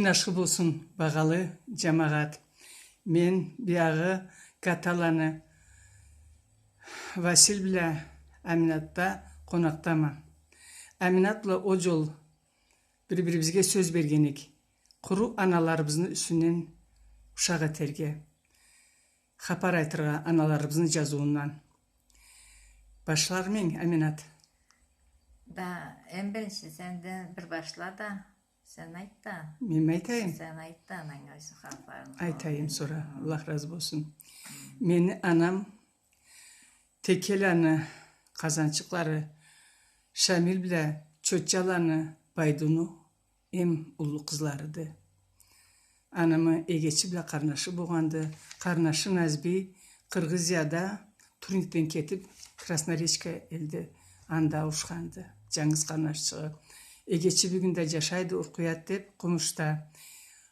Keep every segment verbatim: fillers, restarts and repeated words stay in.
Ашхы болсун, багъалы джамагъат. Мен биягъы Гаталаны Василь бла Аминатда къонакъдама. Аминат бла ол джол бир-бирибизге сёз берген эдик. Къуру аналарыбызны юсюнден ушакъ этерге. Хапар айтыргъа аналарыбызны джазыуундан. Башлармы эдинг, Аминат? Да, эм биринчи сен да бир башла да, сен айт да. Менми айтайым? Сен айт да, андан сора хапарны. Айтайым сора. Хы. Аллах разы болсун. Хы. Мени анам Текеланы къазанчыкълары Шамил бла Чотчаланы Байдуну эм уллу къызларыды. Анамы эгечи бла къарнашы болгъанды. Къарнашы Назби Къыргъызияда турникден кетип, Красноречка элде, анда ауушханды. Джангыз къарнашчыгъы. Эгечи бюгюн да джашайды, Уркъуят деп, Къумушда.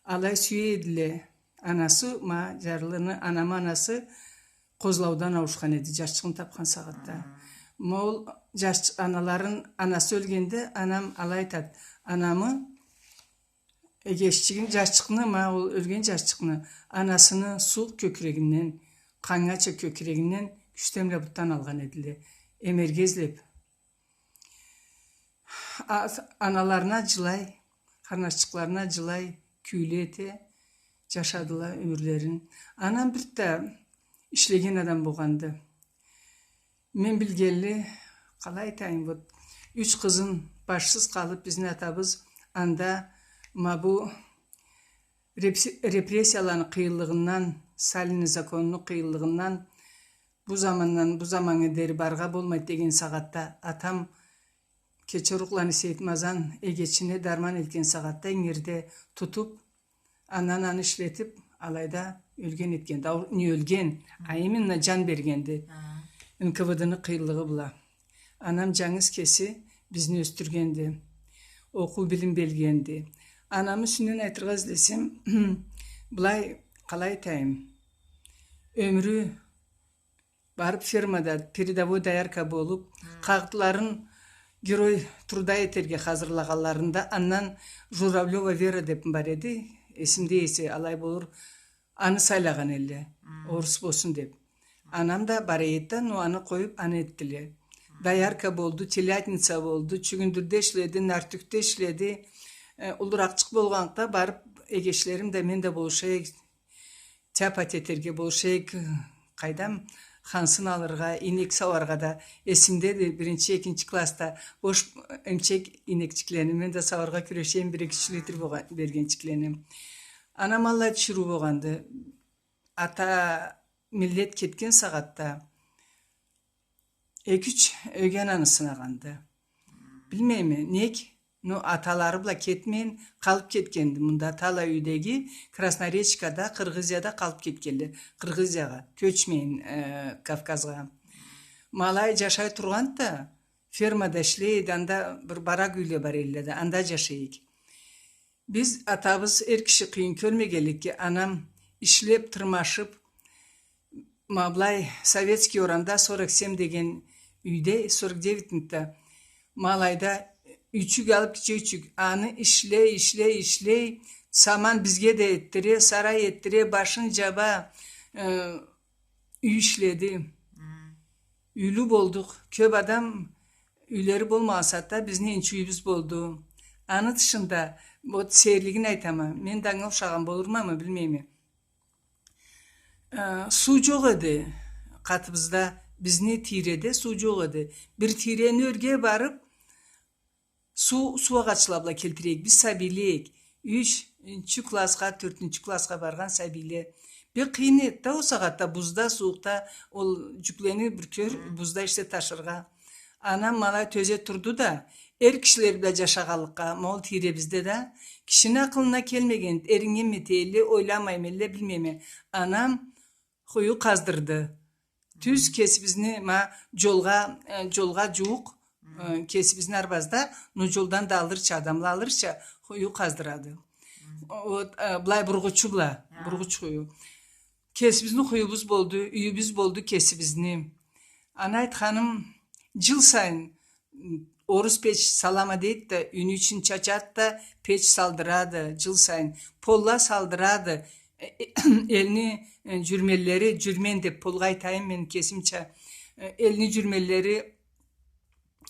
Алай сюе эдиле. Анасы, ма, джарлыны, анамы анасы Къозлаудан ауушхан эди, джашчыгъын тапхан сагъатда. Хы. Ма ол джаш-, аналарын, анасы ёлгенде, анам алай айтады. Анамы, эгеччигин, джашчыкъны, ма ол ёлген джашчыкъны, анасыны сууукъ кёкюрегинден, къаннга чы кёкюрегинден кюстен бла бутдан алгъан эдиле. Эмерге излеп. А-, аналарына джылай, къарнашчыкъларына джылай, кюйле эте джашадыла ёмюрлерин. Анам бир да ишлеген адам болгъанды. Мен билгенли, къалай айтайым, вот, юч къызын башсыз къалып, бизни атабыз анда, ма бу репс-, репрессияланы къыйынлыгъындан, Сталинни законуну къыйынлыгъындан бу замандан бу заманнга дери барыргъа болмайды деген сагъатда, атам Кечерукъланы Сейитмазан эгечине дарман элтген сагъатда ингирде тутуп, андан аны ишлетип, алайда ёлген этгенди. Ау-, не ёлген, а именно джан бергенди. Хы. Н К В Д-ны къыйынлыгъы бла. Анам джангыз кеси бизни ёсдюргенди. Окъуу билим бергенди. Анамы юсюнден айтыргъа излесем, былай, къалай айтайым, ёмюрю барып фермада передовой доярка болуп, хы, къагъытларын Герой труда этерге хазырлагъанларында, андан Журавлёва Вера деп бар эди, эсимде эсе, алай болур, аны сайлагъан элле, хы, орус болсун деп. Анам да бар эди да, но аны къоюп, аны этдиле. Хы. Доярка болду, телятница болду, чюгюндюрде ишледи, нартюхде ишледи. Э, уллуракъчыкъ болгъанлыкъгъа барып, эгечлерим да, мен да болуша эдик, тяпать этерге болуша эдик, къайдам, хансын алыргъа, ийнек сауаргъа да. Эсимдеди, биринчи, экинчи классда бош эмчек ийнекчиклени мен да сауаргъа кюреше эдим, бир-эки юч литр болгъа-, бергенчиклени. Анам аллай тиширыу болгъанды. Ата миллет кетген сагъатда эки-юч ёге ананы сынагъанды. Билмейме, нек, но аталары бла кетмейин, къалып кетгенди. Мында талай юйдеги Красноречкада, Къыргъызияда къалып кетгенле. Къыргъызиягъа кёчмейин, э, Кавказгъа. Ма алай джашай тургъанды да, фермада ишлейди, анда бир барак юйле бар элле да, анда джашай эдик. Биз, атабыз эр киши къыйын кёрмегенликге, анам ишлеп, тырмашып, ма былай, Советский орамда сорок семь деген юйде, сорок девятникде, ма алайда юйчюк алып, кичи юйчюк, аны ишлей, ишлей, ишлей, саман бизге да этдире, сарай этдире, башын джаба, э, юй ишледи. Хы. Юйлю болдукъ. Кёп адам юйлери болмагъан сагъатда бизни энчи юйюбюз болду. Аны тышында, вот, сейирлигин айтама, мен да анга ушагъан болурмамы, билмейме. Э, суу джокъ эди къатыбызда, бизни тийреде суу джокъ эди. Бир тийрени ёрге барып, суу, суу агъачла бла келтире эдик. Биз сабийле эдик. Ючюнчю классха, тёртюнчю классха баргъан сабийле. Бек къыйын эди да ол сагъатда, бузда, сууукъда, ол джюклени бир кёр, хы, бузда ишлеп ташыргъа. Анам ма алай тёзе турду да, эр кишиле бла джашагъанлыкъгъа, ма ол тийребизде да, кишини акъылына келмеген, эриннгенми эте элле, ойламайма элле, билмейме. Анам къую къаздырды. Тюз кесибизни, ма, джолгъа, э, джолгъа джууукъ, э, кесибизни арбазда, но джолдан да алырча, адамла алырча, къую къаздырады. Вот, э, былай бургъучу бла, бургъуч къую. Кесибизни къуюбуз болду, юйюбюз болду кесибизни. Аны айтханым, джыл сайын, м, Орус печ салама дейди да, юйню ичин чачады да, печ салдырады, джыл сайын. Полла салдырады. Э, э, элни, э, джюрменлери, джюрмен деб полгъа айтайым мен кесимча. Э, элни джюрменлери,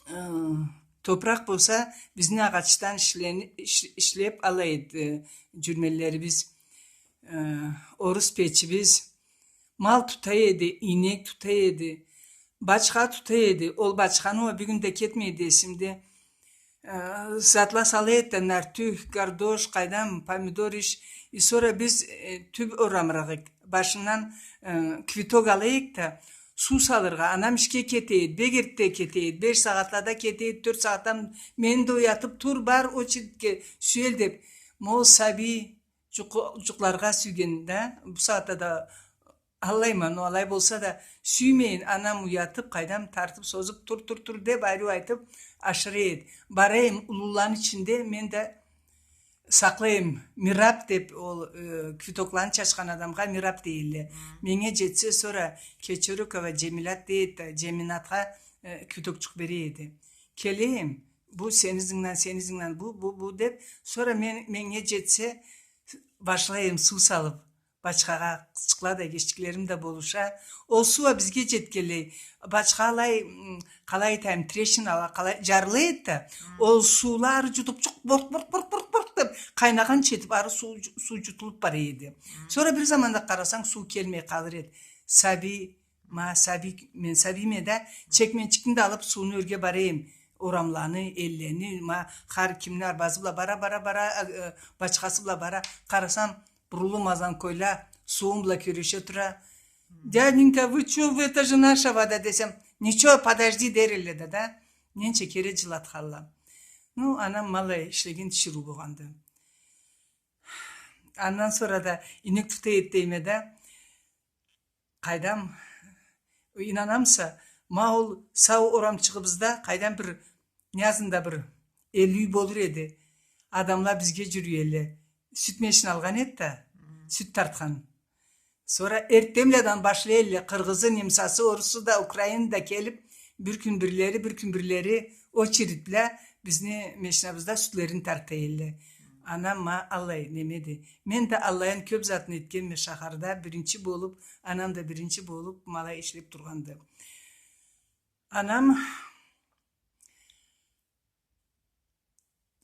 э, топуракъ болса, бизни агъачдан ишлени-, иш-, ишлеб ала эди, э, джюрменлерибиз. Э, орус печибиз. Мал тута эди, ийнек тута эди, бачха тута эди. Ол бачханы уа бюгюн да кетмейди эсимде. Э, затла сала эди да, нартюх, гардош, къайдам, помидор иш. И сора биз, э, тюб орамыракъ эдик. Башындан, э, квиток ала эдик да, суу салыргъа. Анам ишге кете эди, бек эртде кете эди, беш сагъатлада кете эди, тёрт сагъатдан мени да уятыб, тур, бар, очередьге сюел деб. Ма ол сабий джукъ-, джукъларгъа сюйген да, бу сагъатда да аллайма, но алай болса да, сюймейин, анам уятыб, къайдам, тартыб, созуб, тур, тур, тур деб, ариу айтыб, ашыра эди. Барайым, уллуланы ичинде мен да сакълайым, мираб деб, ол, э, квитокланы чачхан адамгъа мираб дейдиле. Меннге джетсе, сора Кечерукова Джемилат дейди да, Джеминатха, э, квитокчукъ бере эди. Келейим, бу сени ызынгдан, сени ызынгдан, бу, бу, бу деб, сора мен, меннге джетсе, башлайым суу салыб, бачхагъа, къызчыкъла да, эгеччиклерим да болуша. Ол суу а бизге джетгенлей, бачха алай, м, къалай айтайым, трещинала, къалай, джарыла эди да, ол суула ары джутуб, чукъ, боркъ, боркъ, боркъ, боркъ, боркъ деб, къайнагъанча этиб, ары суу, суу джутулуб бара эди. Сора бир заманда къарасанг, суу келмей къалыр эди. Сабий Ма сабий, мен сабийме да, чекменчикни да алыб, сууну ёрге барайым. Орамланы, эллени, ма хар кимни арбазы бла бара, бара, бара, э, бачхасы бла бара. Къарасам, буруллу мазанкойла суум бла кюреше тура. «Дяденька, вы чё, вы, это же наша вода», десем, «Ничего, подожди», дер элле да, да. Ненча кере джылатханла. Ну, анам ма алай ишлеген тиширыу болгъанды. Андан сора да ийнек тута эди дейме да. Къайдам, ийнанамыса, ма ол сау орамчыгъыбызда къайдам бир, не азында бир элли юй болур эди. Адамла бизге джюрюй элле. Сют мешин алгъан эди да, сют тартхан. Сора эртденбладан башлай элле, къыргъызы, немсасы, орусу да, украины да келиб, бир кюн бирлери, бир кюн бирлери очередь бла бизни мешинабызда сютлерин тарта элле. Анам ма аллай немеди. Мен да аллайын кёб затны этгенме шахарда, биринчи болуб, анам да биринчи болуб, ма алай ишлеб тургъанды. Анам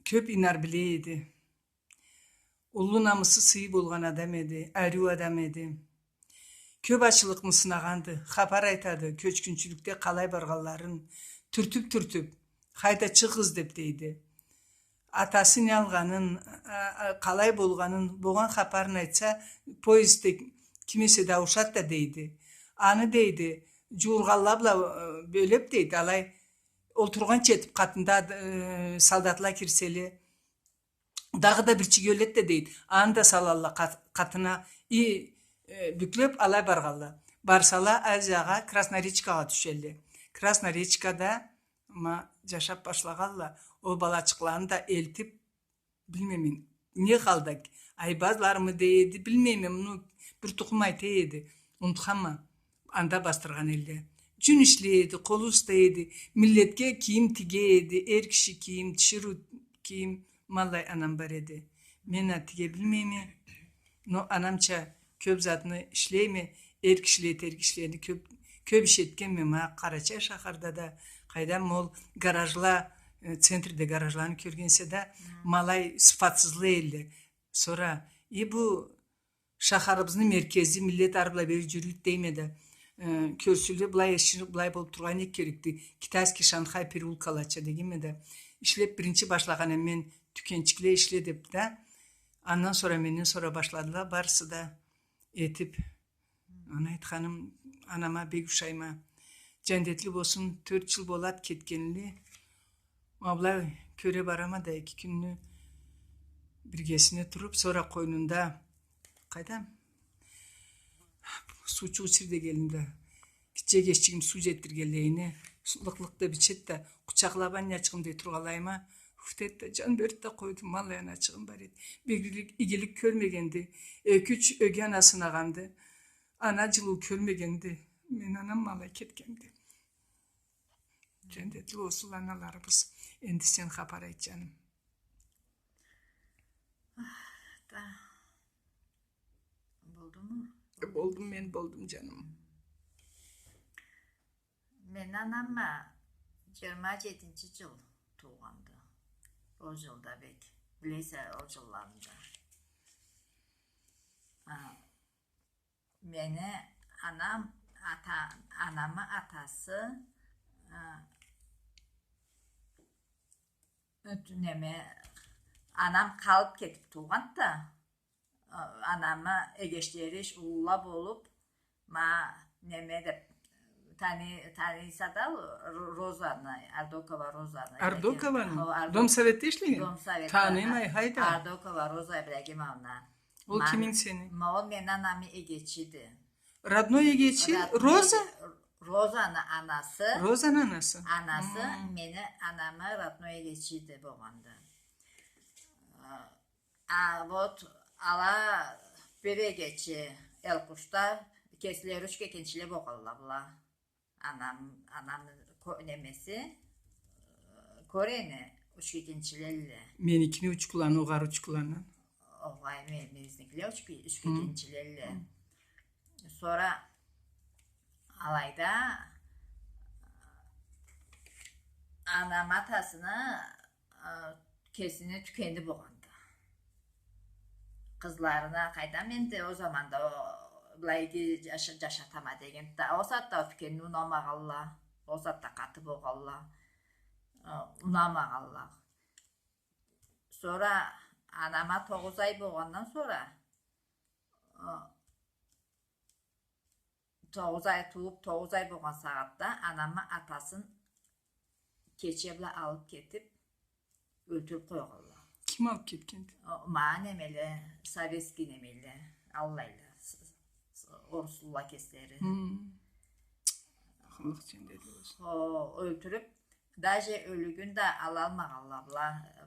кёб ийнар биле эди. Уллу намысы, сыйы болгъан адам эди, ариу адам эди. Кёб ачлыкъны сынагъанды, хапар айтады, кёчгюнчюлюкде къалай баргъанларын, тюртюб-тюртюб, «Хайда, чыгъыгъыз», деб дейди. Атасы не алгъанын, а, а, къалай болгъанын, болгъан хапарын айтса, поездде ким эсе да ауушады да дейди. Аны дейди, джууургъанла бла, э, бёлеб дейди, алай олтургъанча этиб къатында, э, солдатла кирселе, дагъыда бир чиги ёледи да дейди. Аны да салалла къат-, къатына, и, э, бюклеб алай баргъалла. Барсала, Азиягъа, Красноречкагъа тюшелле. Красноречкада ма джашаб башлагъалла. Ол балачыкъланы да элтиб, билмейме, не халда, Айбазлармы дейди, билмейме, муну бир тукъум айта эди. Унутханма. Анда басдыргъан элле. Джюн ишлей эди, къолу уста эди, миллетге кийим тиге эди, эр киши кийим, тиширыу кийим, ма аллай анам бар эди. Мен а тиге билмейме, но анамча кёб затны ишлейме, эр кишиле этерик ишлени кёб, кёб иш этгенме, ма Къарачай шахарда да, къайдам, ол гаражла, э, центрде гаражланы кёргенсе да, ма алай сыфатсызла элле. Сора, и бу шахарыбызны меркези, миллет ары бла бери джюрюйдю дейме да, э, кёрсюле, былай эши, былай болуб тургъан эди керекди. Китайский Шанхай переулкалача дегенме да, ишлеб биринчи башлагъан эм мен, тюкенчикле ишле деб да. Андан сора, менден сора башладыла барысы да этиб. Аны айтханым, анама бек ушайма. Джандетли болсун, тёрт джыл болад кетгенли. Ма былай кёре барама да, эки кюнню биргесине туруб, сора къойнунда, къайдам, суучукъ ичир дегеним да, гитче эгеччигим суу джетдиргенлейине, лыкъ-лыкъ деб ичеди да, къучакълаб, аннячыгъым дей тургъанлайыма, уф деди да, джан берди да къойду, ма аллай аначыгъым бар эди. Бир игилик, игилик кёрмегенди, эки-юч ёге ана сынагъанды. Ана джылыу кёрмегенди. Мен анам ма алай кетгенди. Джандетли болсунла аналарыбыз. Энди сен хапар айт, джаным. Ах, да. Болдуму? Болдум, мен болдум, джаным. Мени анам джыйырма джетинчи джыл туугъанды. Ол джылда бек, билесе, ол джылларында. А, мени анам, ата-, анамы атасы, а, неме, анам къалып кетип туугъанды да, а, анамы эгечлери иш уллула болуп, ма, неме деп, тани-, таныйса да, Р-, Розаны, Ардокова Розаны. Ардокованы? Хо, Ардок-, Домсоветде ишлеген? Домсоветде. Таныйма, хайда. Ардокова Роза Ибрагимовна. Ол киминг сени? Ма, ол мени анамы эгечиди. Родной эгечи? Родной Роза? Эге-, Розаны анасы. Розаны анасы? Анасы, мени анамы родной эгечиди болгъанды. А, А, вот, ала бир эгечи Элкъушда, кеслери юч кекенчиле болгъалла была. Анам, анам ко-, немеси, э, корени юч кекенчилелле. Меникини учкуланы, огъар учкуланы. Огъай, ме-, бизникиле юч ке-, юч кекенчилелле. Сора алайда анам атасыны а, кесини тюкени болгъанды. Къызларына къайдам энди, ол заманда ол былай иги джаша-, джашатама дегенди да, ол сагъатда ол тюкенни унамагъалла, ол сагъатда къаты болгъалла, а, унамагъалла. Сора анама тогъуз ай болгъандан сора, а, Тогъуз ай тууп, тогъуз ай болгъан сагъатда анамы атасын кече бла алып кетип, ёлтюрюп къойгъалла. Ким алып кетгенди? О, ма немеле, советский немеле, аллайла, с-, с-, орусла кеслери. Хм. Аллах джандеди болсун. О, ёлтюрюп, Даже ёлюгюн да алалмагъалла была.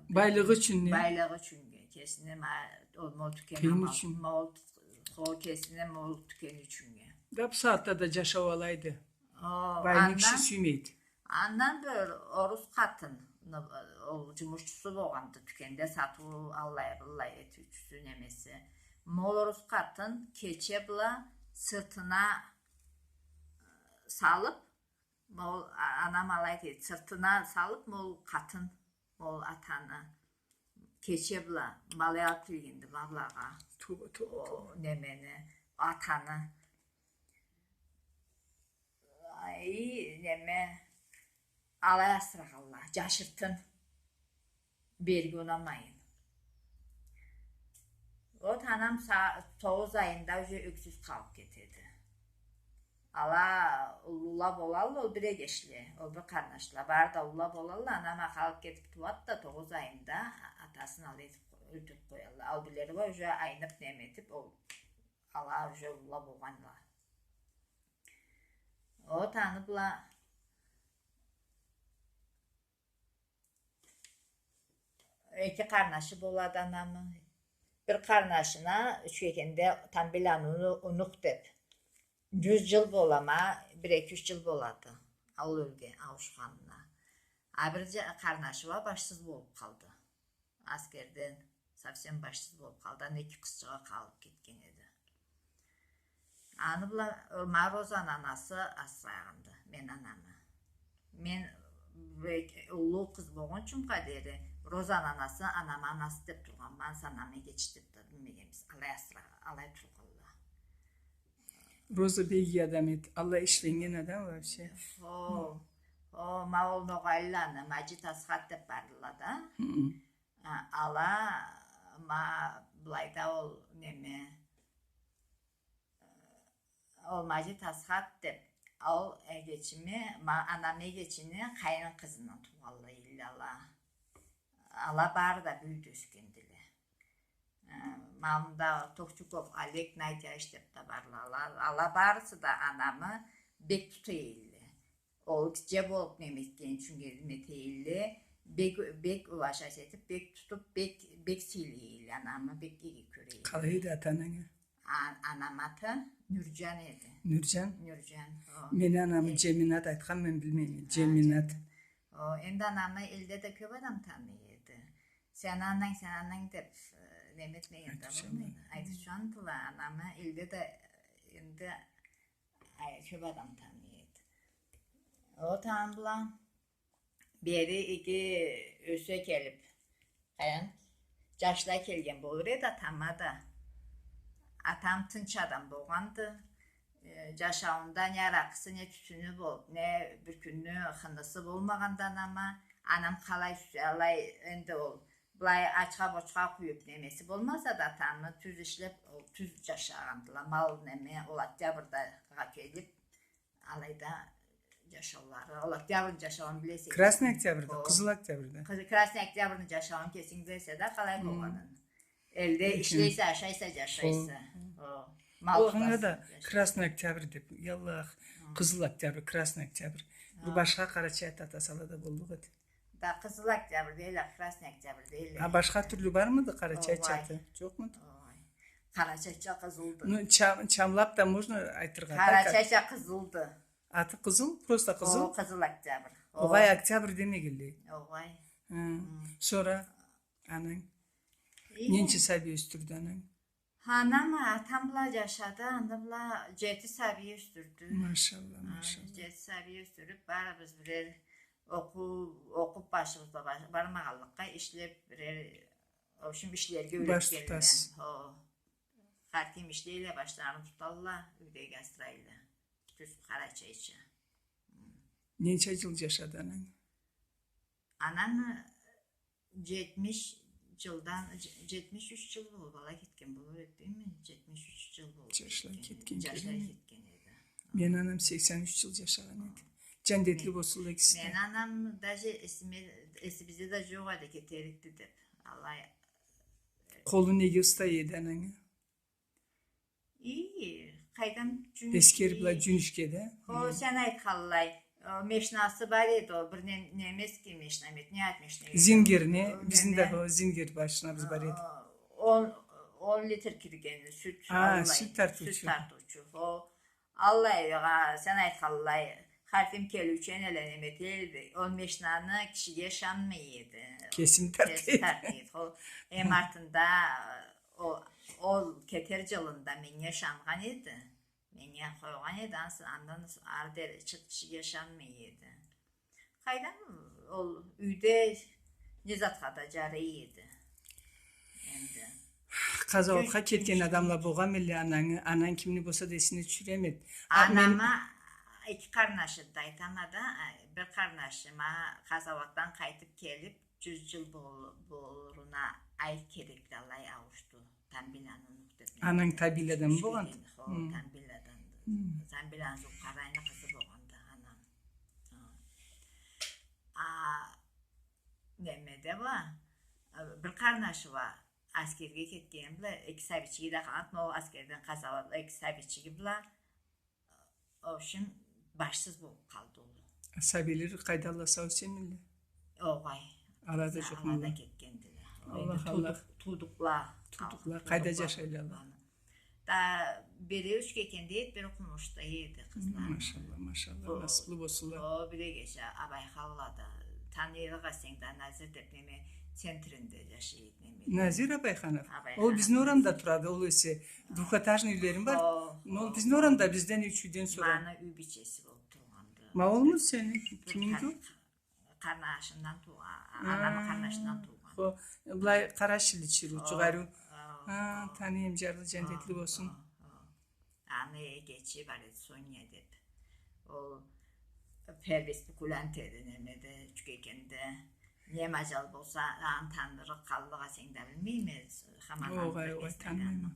Байлыгъы ючюн, не? Байлыгъы ючюн. Кесине ма-, ол мол тюкен, къыйын ючюн. Мол, хо, кесине мол тюкен ючюн. Да бу сагъатда да джашау алайды. О, байлыкъ андан, сюймейди. Андан бир орус къатын, ол джумушчусу болгъанды, тюкенде сатыу аллай-быллай этиучюсю немеси. Мол орус къатын кече была сыртына салып, Ма ол, а-, анам алай дейди, сыртына салып, ма ол къатын, ма ол атаны кече была, ма алай алып келгенди, ма былагъа. Тоба, тоба, о, тоба. Немени, атаны. Ай, неме, алай асырагъалла, джашыртын. Берге унамайын. Вот анам са-, тогъуз айында уже ёксюз къалып кетеди. Ала уллула болалла, ол бир эгечле, ол бир къарнашла. Бары да уллула болалла, анам а къалып кетип тууады да, тогъуз айында а-, атасын алай этип къо-, ёлтюрюп къоялла. Ал бирлери уа уже айнып неме этип, ол, ала уже уллула болгъанла. Вот аны бла Эки къарнашы болады анамы. Бир къарнашына, Ючкекенде Тамбиланы уну-, унух деп, джюз джыл бола ма, бир эки-юч джыл болады. Ол ёлген, ауушханына. А бир джа-, къарнашы уа башсыз болуп къалды. Аскерден совсем башсыз болуп къалды. Аны эки къызчыгъы къалып кетген эди. Аны бла, э, ма Розаны анасы асырагъанды, мен анамы. Мен бек уллу къыз болгъунчумгъа дери, Розаны анасы, анамы анасы деп тургъанма, ансы анамы эгечи деп да билмегенбиз. Алай асыра-, алай тургъалла. Роза бек иги адам эди. Алай ишленнген адам вообще. О, о, ма ол ногъайлыланы, Маджит Асхат деп бардыла да. Хы. А, ала, ма, былайда ол неме, ол Маджит Асхат деп, ол эгечими, ма, анамы эгечини къайын къызындан туугъанла эдиле ала. Ала бары да бюйюп ёсгендиле. Э, ма мында Тохчуков Олег, Надя деп да бардыла. Ала, ала барысы да анамы бек тута эдиле. Ол гитче болуп неме этгени ючюн неме эте эдиле, бек, бек уважать этип, бек тутуп, бек, бек сыйлай эдиле, анамы бек иги кёре эдиле. Къалай эди аты анангы? А-, анамы аты Нюрджан эди. Нюрджан? Нюрджан, о. Мени анамы Джеминат айтхан, мен билмейме. А, Джеминат. Джеминат. О, энди анамы элде да кёп адам таный эди. Сен ананг, сен ананг деп, э, неме этмеген да болмайды. Айтыучан эдиле, анамы элде да энди, ай, кёп адам таный эди. О, тамбла бери иги ёсе келип, къайдан жашла келген болур эди атама да. Атам тынч адам болгъанды. Э, жашауунда не аракъысы, не тютюню бол-, не бир кюнню хынысы болмагъанды анама. Анам къалай сюйсе алай, энди ол былай ачха-бочха къуюп немеси болмаса да, атамы тюз ишлеп, ол тюз жашагъандыла. Мал неме, ол Октябрьдагъа келип, алайда жашаулары. Ол Октябрьни жашауун билесе. Красный Октябрьда, о, Къызыл Октябрьда. Къыз-, Красный Октябрьни жашауун кесинг билесе да, къалай болгъанын. Элде ишлейсе, ашайса, жашайса. О. О. Мал тутаса, да жашайса. Красный Октябрь деп, я Аллах, Къызыл Октябрь, Красный Октябрь. Бир башха Къарачай аты атасала да боллукъ эди. Да, Къызыл Октябрь дейле, Красный Октябрь дейле. А башха тюрлю бармыды къарачайча аты? Жокъмуду? Огъай. Къарачайча къызылды. Ну, чам-, чамлап да можно айтыргъа да. Къарачайча къызылды. Аты Къызыл, просто Къызыл? О, Къызыл Октябрь. О. Огъай, Октябрь демегенлей. Огъай. Хы. Хы. Сора ананг? Ненча сабий ёсдюрдю ананг? Анам, атам бла жашады, аны бла жети сабий ёсдюрдю. Машалла, машалла. Жети сабий ёсдюрюп, барыбыз бирер окъу-, окъуп башыбызгъа бар-, бармагъанлыкъгъа, ишлеп бирер, в общем, ишлерге юретгенле. Баш тутасыз. О. Хар ким ишлейле, башларын туталла, юйдеги асырайла. Тюз къарачайча. Ненча жыл жашады ананг? Анам жетмиш жылдан, жетмиш юч жыл болуп алай кетген болур эди, билмейме. Жетмиш юч жыл болуп кетген эди. Жашлай кетген эди. Мени анам сексен юч жыл жашагъан эди. Жандетли болсунла экиси да. Мени анам даже эсиме, эсибизде да жокъ эди, кетерикди деп. Алай. Къолу неге уста эди ананг? Ии, къайдам, жюн ишге. Эскер бла жюн ишге да. Хо, сен айтханлай, о, мешнасы бар эди, о, бир не-, немецкий мешна эди, не ат мешна эди? Зингер не? Бизни да, хо, зингер машинабыз бар эди. О, он, он литр кирген сют, а, аллай, сют тартыучу. Сют тартыучу, хо. Аллай, а, сен айтханлай, хар ким келиучен эле неме эте эди, ол мешнаны кишиге ышанмай эди. Кесим тарта эди. Кесим тарта эди. Ол эм артында, ол, ол кетер жылында меннге ышаннган эди. Меннге къойгъан эди, ансы-, андан ары дери чы-, кишиге ышанмай эди. Къайдам, ол юйде не затха да жарай эди. Энди. Къазауатха кетген адамла болгъанмы элле, ананг, ананг кимни болса да эсине тюшюреми эди? А, мен анама эки къарнашы да айтама да, бир къарнашы ма къазауатдан къайтып келип, жюз жыл бол-, болуруна ай керекли алай ауушду. Тамбиланы унук деп. Ананг Табиладан болгъанды? Хо, Тамбиладан. Тамбиланы Зулкъарайны къызы болгъанды анам. Хо. А, немеде уа, бир къарнашы уа аскерге кетген бла, эки сабийчиги да къалгъан, ол аскерден къазауатла эки сабийчиги бла, в общем, башсыз болуп къалды ол. А сабийлери къайдалла, сау-эсенмиле? Огъай. Ала да жокъмула? Ала да кетгендиле. Аллах, Аллах. Туудукъла. Туудукъла. Къайда жашайла ала? Да, бири Учкекенде эди, бири Къумушда эди, къызла. Машалла, машалла, насыплы болсунла. О, бири кече Абайханлада, таныйла сен да, Назир деп неме центринде жашай эди, неме. Назир Абайханов? Абайханов. Ол бизни орамда турады, ол эсе двухэтажный юйлерим бар. О, ол бизни орамда, бизден юч юйден сора. Мени юй бийчеси болуп тургъанды. Ма олму сени, киминги ол? Къарнашымдан туугъан, анамы къарнашындан туугъан. Хо, былай къара шиличи, жугъары. Хо, хо. Хо, таныйма, жарлы, жандетли болсун. Хо, хо. Аны эгечи бар эди, Соня деп. Ол первый спекулянт эди, немеде, Учкекенде. Не мажал болса, аны танырыкъ къаллыкъ а, сен да билмейме, хаман. Огъай, огъай, танымайма.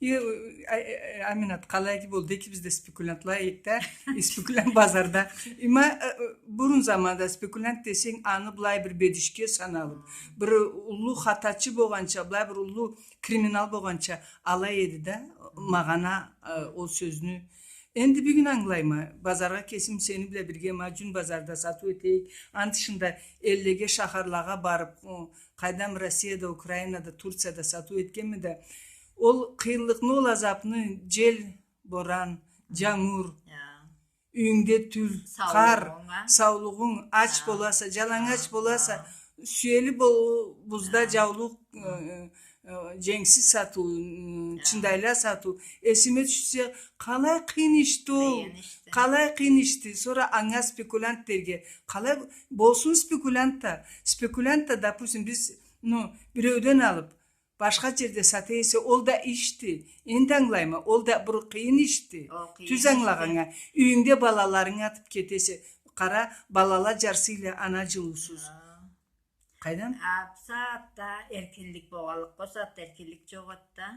Э, э, э, Аминат, къалай иги болду, экибиз да спекулянтла эдик да, спекулянт базарда. Има, э, э, бурун заманда спекулянт десенг, аны былай бир бедишге саналып, бир уллу хатачы болгъанча, былай бир уллу криминал болгъанча алай эди да, магъана, э, ол сёзню. Энди бюгюн ангылайма, базаргъа кесим сени бла бирге ма Жюн базарда сатыу этейик, аны тышында эллеге, шахарлагъа барып, о, къайдам, Россияда, Украинада, Турцияда сатыу этгенме да, ол къыйынлыкъны, ол азапны, жел, боран, жангур, Юйюнгде тюл, къар, саулугъунг, ач боласа, жалангач боласа, сюели бол, бузда жаулукъ, э, э, женгсиз сатыу, м, чындайла сатыу. Эсиме тюшсе, къалай къыйын ишди ол, къалай къыйын ишди. Сора анга спекулянт дерге. Къалай болсун спекулянт да. Спекулянт да, допустим, биз, ну, биреуден алып, башха жерде сата эсе, ол да ишди. Энди ангылайма, ол да бир къыйын ишди. Тюз ангылагъаннга, юйюнгде балаларынгы атып кетесе, къара, балала жарсыйла, ана жылыусуз. Къайдан? А, бусагъатда эркинлик болгъанлыкъгъа, бусагъатда эркинлик жокъ эди да.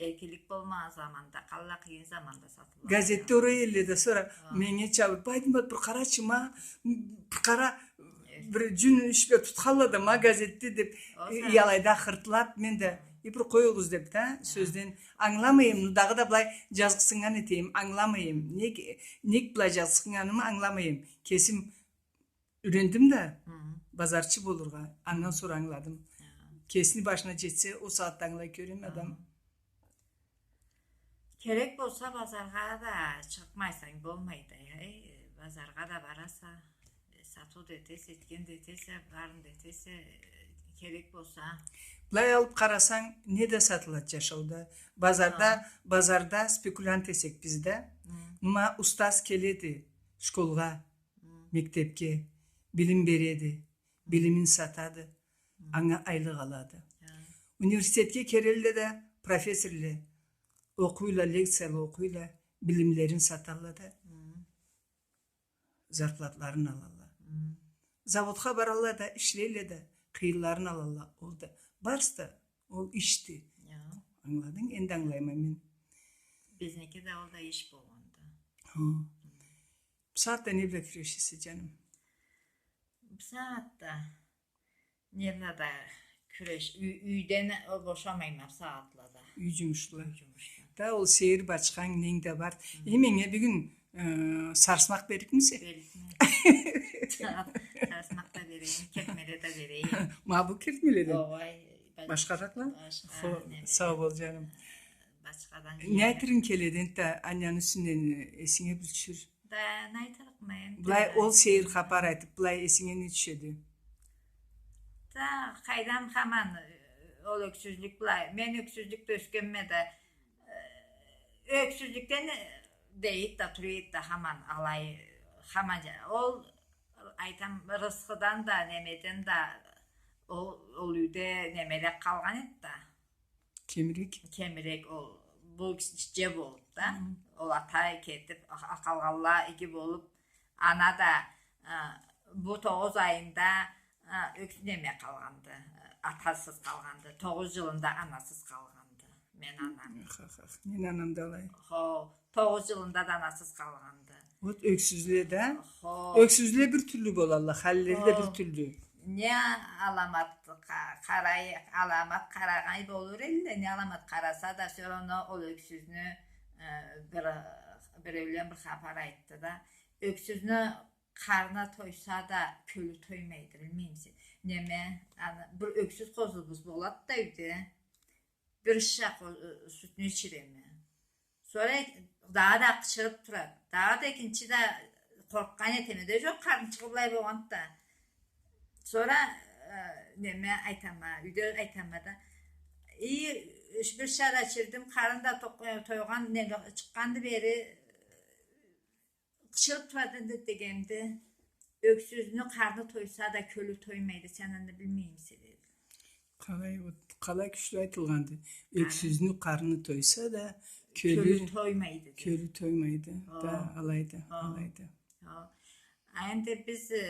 Эркинлик болмагъан заманда, къалай къыйын заманда сатылгъан. Газетде орай элле да, сора менге чабып, Байдымбат, бир къарачы ма, бир къара, бир жюн ишле тутханла да ма газетде деп, э, алайда хыртлап, мен да, э, бир къоюгъуз деп да, сёзден ангыламай эм, ну, дагъыда былай жазыкъсыннган эте эм, ангыламай эм. Нек, нек былай жазыкъсыннганымы ангыламай эм. Кесим юйрендим да, базарчы болургъа, андан сора ангыладым. Кесини башына жетсе, ол сагъатда ангылай кёреме адам. Керек болса, базаргъа да чыкъмайса болмайды, эй, базаргъа да бараса, э, сатыу да этесе, этген да этесе, барын да этесе, э, керек болса. Былай алып къарасанг, не да сатылады жашауда. Базарда, базарда спекулянт эсек биз да. Ма устаз келеди школгъа, мектепге, билим береди, билимин сатады, анга айлыкъ алады. Университетге келелле да, профессорле окъуйла, лекцияла окъуйла, билимлерин саталла да, зарплатларын алалла. Заводха баралла да, ишлейле да, къыйынларын алалла. Ол да, барысы да ол ишди. Ангыладынг? Энди ангылайма мен. Бизники да ол да иш болгъанды. Хы. Бусагъатда не бла кюрешесе, жаным? Бусагъатда не бла да кюреш-, юй-, юйден бошамайма бусагъатлада. Юй жумушла. Юй жумушла. Да ол сейир бачханг, ненг да бар. Хы. Э, менге бюгюн, э, сарсмакъ берликмисе? Берликме. Сарсмакъ да берейим, кертмеле да берейим. Ма бу кертмеледен? Огъай, башха затла? Башха, хо, неме. Сау бол, жаным. Башхадан. Не айтырынг келеди энтда, Аннаны юсюнден эсинге бир тюшюр. Да, не айтырыкъма энтда. Былай, ол сейир хапар айтып, былай эсинге не тюшеди? Да, къайдам, хаман, э, ол ёксюзлюк былай. Мен ёксюзлюкде ёсгенме да, э, ёксюзлюкден, э, дейди да, турады да, хаман алай, хаман жа-, ол, айтам, рысхыдан да, немеден да, ол, ол юйде немеле къалгъан эди да. Кемирек. Кемирек ол, бу кичи болуп да. Хы. Ол ата кетип, а-, а-, къалгъанла иги болуп, ана да, а, бу тогъуз айында, а, ёксюз неме къалгъанды, атасыз къалгъанды, тогъуз жылында анасыз къалгъанды. Мен анам. Ах, ах, ах. Мен анам да алай. Хо, тогъуз жылында да анасыз къалгъанды. Вот ёксюзле да. Хо. Ёксюзле бир тюрлю болалла, халлери да бир тюрлю. Не аламат къа-, къарай, аламат къарагъан болур элле, не аламат къараса да, всё равно ол ёксюзню, э, бир, биреулен бир хапар айтды да. Ёксюзню къарны тойса да, кёлю тоймайды, билмеймисе. Неме, аны, бир ёксюз къозубуз болады да юйде. Бир шыша къо-, э, сютню ичиреме. Сора дагъыда къычырып турады. Дагъыда экинчи да къоркъгъан этеме да, жокъ, къарнычыгъы былай болгъанды да. Сора, э, неме айтама, юйде айтама да. И, бир шыша да ичирдим, къарны да токъ-, э, тойгъан, неме, чыкъгъанды бери, къычырып турады да дегенди, ёксюзню къарны тойса да, кёлю тоймайды, сен аны билмеймисе, деди. Къалай, вот, къалай кючлю айтылгъанды. Ёксюзню къарны тойса да, кёлю, кёлю тоймайды, деди. Кёлю тоймайды. Хо. Да, алайды, хо, алайды. Хо. А энди биз, э,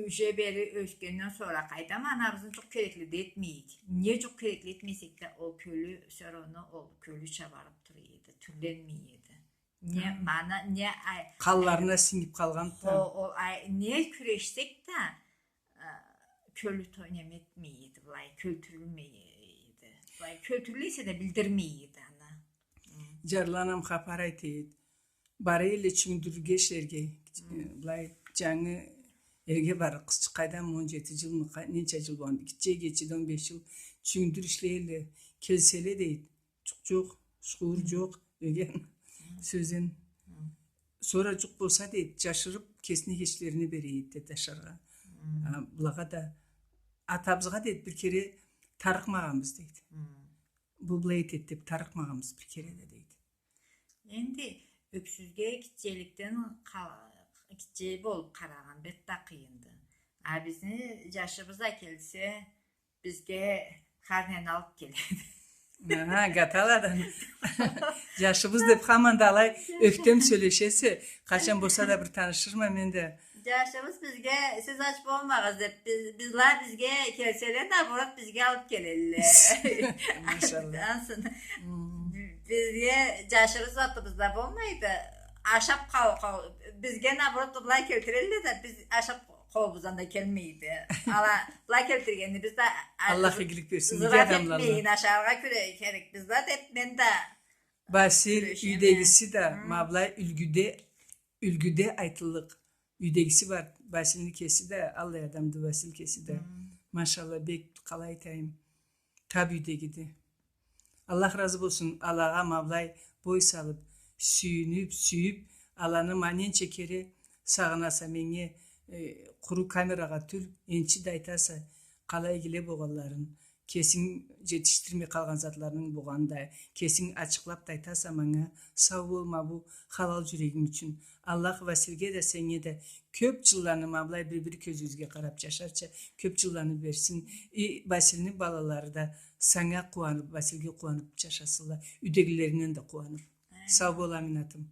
Уже бери ёсгенден сора къайдам, анабызны жукъ керекли да этмейик. Не жукъ керекли этмесек да, ол кёлю, всё равно ол кёлю чабарып тура эди, тюрленмей эди. Не мана, не ай-, къанларына сингип къалгъан да. Хо, ол ай-, не кюрешсек да, э, кёлю той-, неме этмей эди, былай кёлтюрюлмей эди. Былай кёлтюрюле эсе да билдирмей эди аны. Жарлы анам хапар айта эди. Бара элле Чюнгюндюрге ишлерге. Хы. Э, былай, жангы эрге бары къызчыкъ, къайдам, он жети жылмы, къа-, ненча жыл болгъанды, гитче гечеди, он беш жыл Чюнгюндюр ишлей элле. Келселе, дейди, жукъ жокъ, шкур жокъ деген. Хы. Сёзден. Хы. Сора джукъ болса, дейди, джашырыб, кесини эгечлерине бере эди, дейди, ашаргъа. Хы. А, былагъа да, атабызгъа, дейди, бир кере тарыкъмагъанбыз, дейди. Хы. Бу былай этеди деб тарыкъмагъанбыз бир кере да, дейди. Энди ёксюзге гитчеликден къа-, гитче болуб къарагъан бек да къыйынды. А бизни джашыбыз а келсе, бизге хар нени алыб келеди. Аха, гаталадан. Джашыбыз деб хаман да алай ёхтем сёлешесе, къачан болса да бир танышырма мен да. Джашыбыз бизге, сиз ач болмагъыз деб, биз, бизле бизге келселе, наоборот, бизге алыб келелле. Машалла. Ансын. Хм. Бизге джашырыр затыбыз да болмайды. Ашаб къал-, къал-, бизге, наоборот, былай келтирелле да, биз ашаб къолубуздан да келмейди. Ала, былай келтиргенибиз да, а, Аллах игилик берсин, иги адамланы. Зырат этмейин, ашаргъа кюре-, керекбиз да, деб, мен да Басил, кюрешеме. Юйдегиси да, хы, ма былай юлгюде, юлгюде айтыллыкъ. Юйдегиси бар, Басилни кеси да, аллай адамды Басил кеси да. Хы. Машалла, бек, къалай айтайым, таб юйдегиди. Аллах разы болсун алагъа, ма былай бой салыб, сюйюнюб, сюйюб, аланы ма ненча кере сагъынаса, меннге, э, къуру камерагъа тюл, энчи да айтаса, къалай игиле богъанларын, кесинг джетишдирмей къалгъан затларынг богъанын да, кесинг ачыкълаб да айтаса манга, сау бол, ма бу халал джюрегинг ючюн. Аллах Василге да, сеннге да кёб джылланы, ма былай бир-бир кёзюгюзге къараб джашарча, кёб джылланы берсин. И Василни балалары да санга къууаныб, Василге къууаныб джашасынла. Юйдегилеринден да къууаныб. Амин. Сау бол, Аминатым.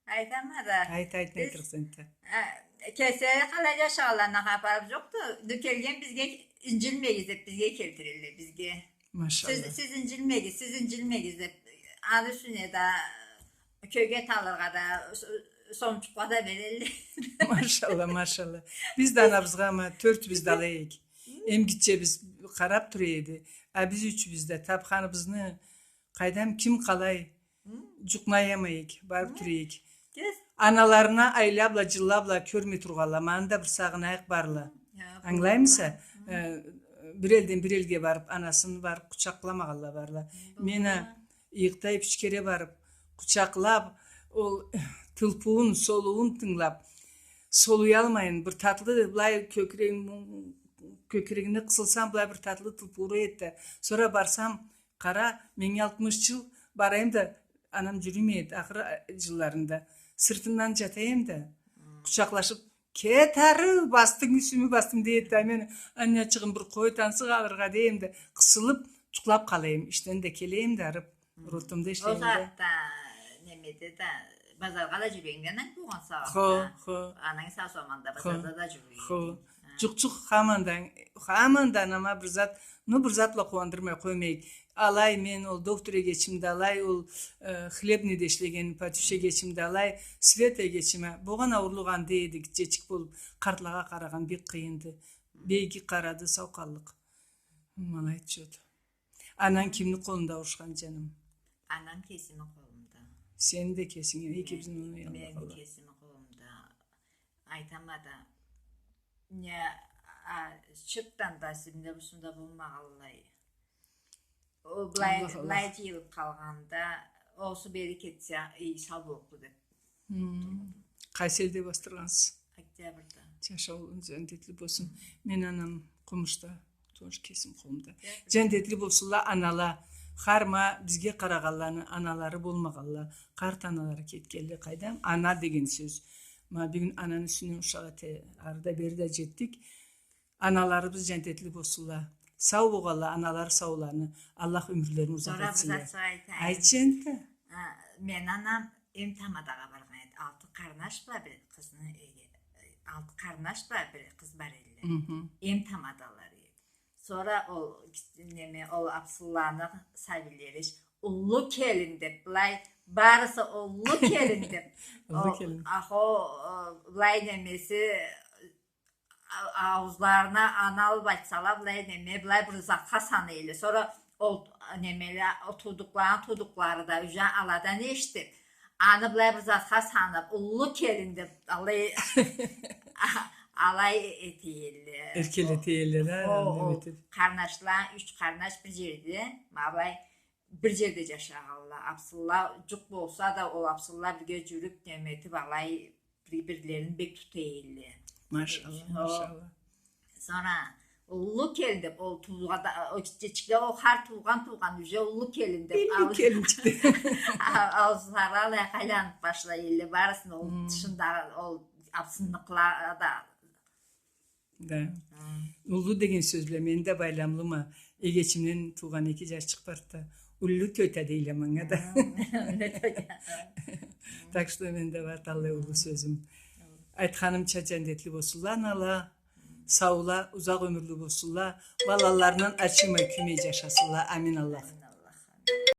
Айтама да. Айт, айт, не айтырыкъса айт. А, кеслери къалай джашагъанларындан хапарыбыз джокъду. Келген бизге инджилмегиз деб бизге келтирелле, бизге. Машалла. Сиз, сиз инджилмегиз, сиз инджилмегиз деб, аны юсюне да кёгет алыргъа да, с-, сомчукъла да берелле. Машалла, машалла. Биз да анабызгъа ма тёртюбюз да алай эдик. Хы. Эм гитчебиз къараб тура эди. А биз ючюбюз да табханыбызны, къайдам, ким къалай, хы, джукъ аямайыкъ, барыб тура эдик. Аналарына айлабла, джыллабла кёрмей тургъанла, ма аны да бир сагъынайыкъ барла. Ангылаймыса? Хы. Э, бир элден бир элге барыб, анасын барыб къучакъламагъанла барла. Хы. Мен а ыйыкъда юч кере барыб, къучакълаб, ол тылпыуун, солууун тынгылаб, солуялмайын, бир татлы, былай кёкюрегин, кёкюрегине къысылсам, былай бир татлы тылпыу ура эди да. Сора барсам, къара, меннге алтмыш джыл, барайым да, анам джюрюмей эди, ахыр, а, джылларында. Сыртындан джатайым да, хы, къучакълашыб, кет ары, бастынг, юсюме бастынг, дей эди да, мен, аннячыгъым, бир къой, тансыкъ алыргъа, дейим да, къысылыб, джукълаб къалайым, ишден да келейим да, арыб, хы, роддомда ишлейим да. Ол сагъатда немеде да, базаргъа да джюрюйюнг да, ананг туугъан сагъатда. Хо, хо. Ананг сау заманда базарда да джюрюйюнг. Хо. Джукъ-джукъ, хаманда, хаманда анама бир зат, ну, бир зат бла къууандырмай къоймайыкъ. Алай мен ол доктор эгечим да алай, ол, э, хлебныйде ишлеген Патюш эгечим да алай, Света эгечим а. Богъан ауурлукъ анда эди, гитчечик болуб, къартлагъа къарагъан бек къыйынды. Бек иги къарады, сау къаллыкъ. Ма алай чот. Ананг кимни къолунда ауушхан, джаным? Анам кесими къолумда. Сени да кесинги, экибизни да. Мени кесими къолумда. Айтама да, не, а, чыртдан да сизде бусунда болмагъанлай. Ол былай, Аллах, Аллах, былай джыйылыб къалгъанда, олсу бери кетсе, эй, сау боллукъду деб. Хм. Къайсы элде бастыргъансыз? Октябрьда. Джашаулу, джандетли болсун. Мен анам Къумушда, тоже кесим къолумда. Джандетли болсунла анала. Хар ма бизге къарагъанланы аналары болмагъанла, къарт аналары кетгенле, къайдам, ана деген сёз. Ма бюгюн ананы юсюне ушакъ эте, ары да бери да джетдик. Аналарыбыз джандетли болсунла. Сау болгъанла, аналары сауланы, Аллах ёмюрлерин узакъ этсин. Сора бир зат айтайым. Айт, джанты. А, мен анам эм тамадагъа баргъан эди. Алты къарнаш бла бир къызны, э, алты къарнаш бла бир къыз бар эдиле. Хы хы. Эм тамадала эди. Сора ол, неме, ол Абсылланы сабийлери, уллу келин деб, былай, барысы уллу келин деб. Уллу келин. Ахо, былай немеси, а-, ауузларына ана алыб айтсала, былай неме, былай бир затха санайла. Сора ол немеле, ол туудукъланы туудукълары да уже аладан эшитиб, аны былай бир затха санаб, уллу келин деб, алай, алай этелле. Эркелетелле да, хо, неме этеб. Къарнашла, юч къарнаш бир джерде, ма былай бир джерде джашагъанла. Абсынла джукъ болса да, ол абсынла бирге джюрюб, неме этиб, алай бир-бирлерин бек тута эдиле. Машалла, машалла. Сора уллу келин деб, ол туугъан да, ол кичичикле, ол хар туугъан, туугъан, уже уллу келин деб, уллу келинчик деб, а-, ауузлары алай айланыб башлай эдиле, барысын, ол тышында, ол абсынныкъла да. Да. Уллу деген сёз бла мен да байламлыма. Эгечимден туугъан эки джашчыкъ барды да. Уллу тётя дейле манга да. Так что менде бар талай уллу сёзюм. Айтханымча, джандетли болсунла анала. Саула, узакъ ёмюрлю болсунла. Балаларындан ачымай, кюймей джашасынла. Амин, Аллах.